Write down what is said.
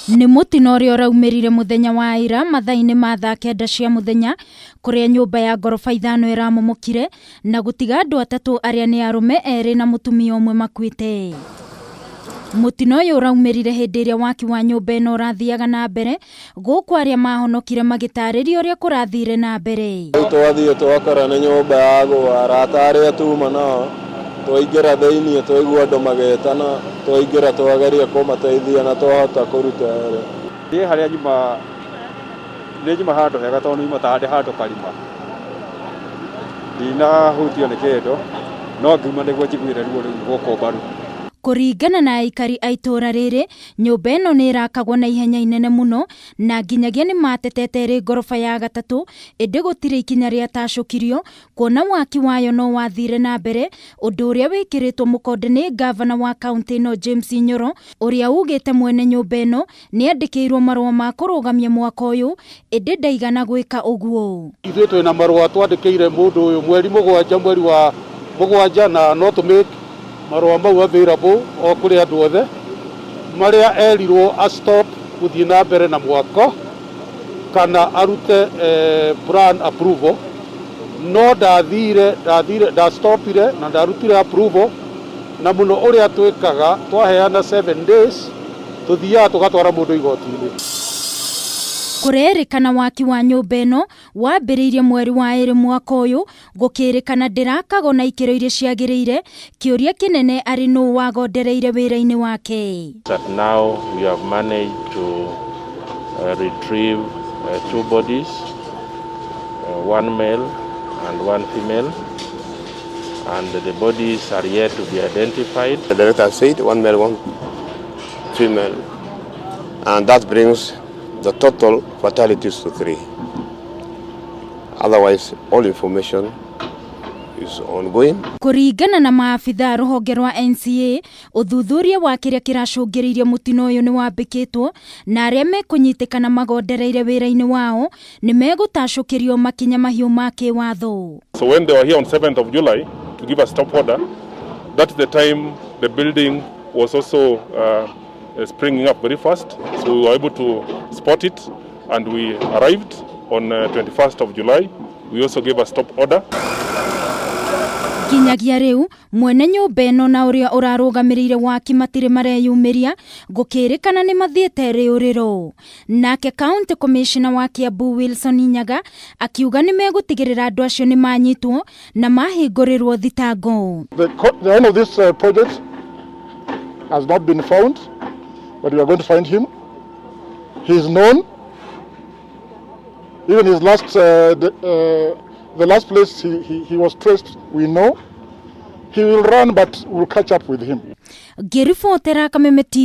Nĩ mũtino ũrĩa ũraumĩrire mũthenya wa ira mathaa-inĩ ma thaa 9 cia mũthenya, kũrĩa nyũmba ya ngoroba 5 ĩramomokire na gũtiga andũ atatũ arĩa nĩ arũme erĩ na mũtumia ũmwe makuĩte. Mũtino ũyũ ũraumĩrire hĩndĩ ĩrĩa waki wa nyũmba ĩno ũrathiaga na mbere, gũkũ arĩa mahonokire magĩtarĩria ũrĩa kũrathire na mbere. Rĩu twathiĩ twakora nĩ nyũmba yagũa, arata arĩa tuma nao twaingĩra thĩiniĩ twaigua andũ magĩtana, twaingĩra twageria kũmateithia na twahota kũruta erĩ. Niĩ harĩa nyuma, nĩ nyuma handũ hega tondũ nyuma tarĩ handũ karima, ndinahutio nĩ kĩndũ, no ngiuma nĩguo njiguire ruo rũu gũkũ mbaru. Kũringana na aikari a itũũra rĩrĩ, nyũmba ĩno nĩ ĩrakagwo na ihenya inene mũno na nginyagia nĩ matetete ĩrĩ ngoroba ya gatatũ, ĩndĩ gũtirĩ ikinya rĩatacũkirio kuona waki wayo no wathire na mbere, ũndũ ũrĩa wĩkĩrĩtwo mũkonde nĩ ngavana wa kaũntĩ ĩno James Nyoro, ũrĩa ugĩte mwene nyũmba ĩno nĩ andĩkĩirwo marũa ma kũrũgamia mwako ũyũ, ĩndĩ ndaigana gwĩka ũguo. Ithuĩ twĩna marũa twandĩkĩire mũndũ ũyũ mweri 7, mweri wa 7, na no tũ make marũa mau available o kũrĩ andũ othe, marĩa erirwo a stop gũthiĩ na mbere na mwako kana arute plan approval, no ndathire ndastopire na ndarutire approval. Na mũno ũrĩa twĩkaga, twaheana 7 days, tũthiaga tũgatwara mũndũ igoti-inĩ. Kũrerĩkana waki wa nyũmba ĩno wambĩrĩirie mweri wa 2 mwaka ũyũ, gũkĩrĩkana ndĩrakagwo na ikĩro iria ciagĩrĩire. Kĩũria kĩnene arĩ nũ wagondereire wĩra-inĩ wake. That now we have managed to retrieve two bodies, one male and one female, and the bodies are yet to be identified. The director said one male, one female, and that brings the total fatalities to 3. Otherwise, all information is ongoing. Kũringana na maabitha rũhonge rwa NCA, ũthuthuria wa kĩrĩa kĩracũngĩrĩirie mũtino ũyũ nĩ wambĩkĩtwo na arĩa mekũnyitĩkana magondereire wĩra-inĩ wao nĩ megũtacũkĩrio makinya mahiũ ma kĩwatho. So when they were here on 7th of July to give a stop order, that's the time the building was also springing up very fast. So we were able to spot it, and we arrived on 21st of July. We also gave a stop order. Nginyagia rĩu mwene nyũmba ĩno na ũrĩa ũrarũgamĩrĩire waki matirĩ mareyumĩria, gũkĩrĩkana nĩ mathiĩte rĩũrĩro. Nake County Commissioner wa Kiambu Wilson Nyaga akiuga nĩ megũtigĩrĩra andũ acio nĩ manyitwo na mahingũrĩrwo thitango. The owner of this project has not been found, but we are going to find him. He is known. Even his last, the last place he was traced, we know. He will run, but we'll catch up with him. Ngĩribotera Kameme TV.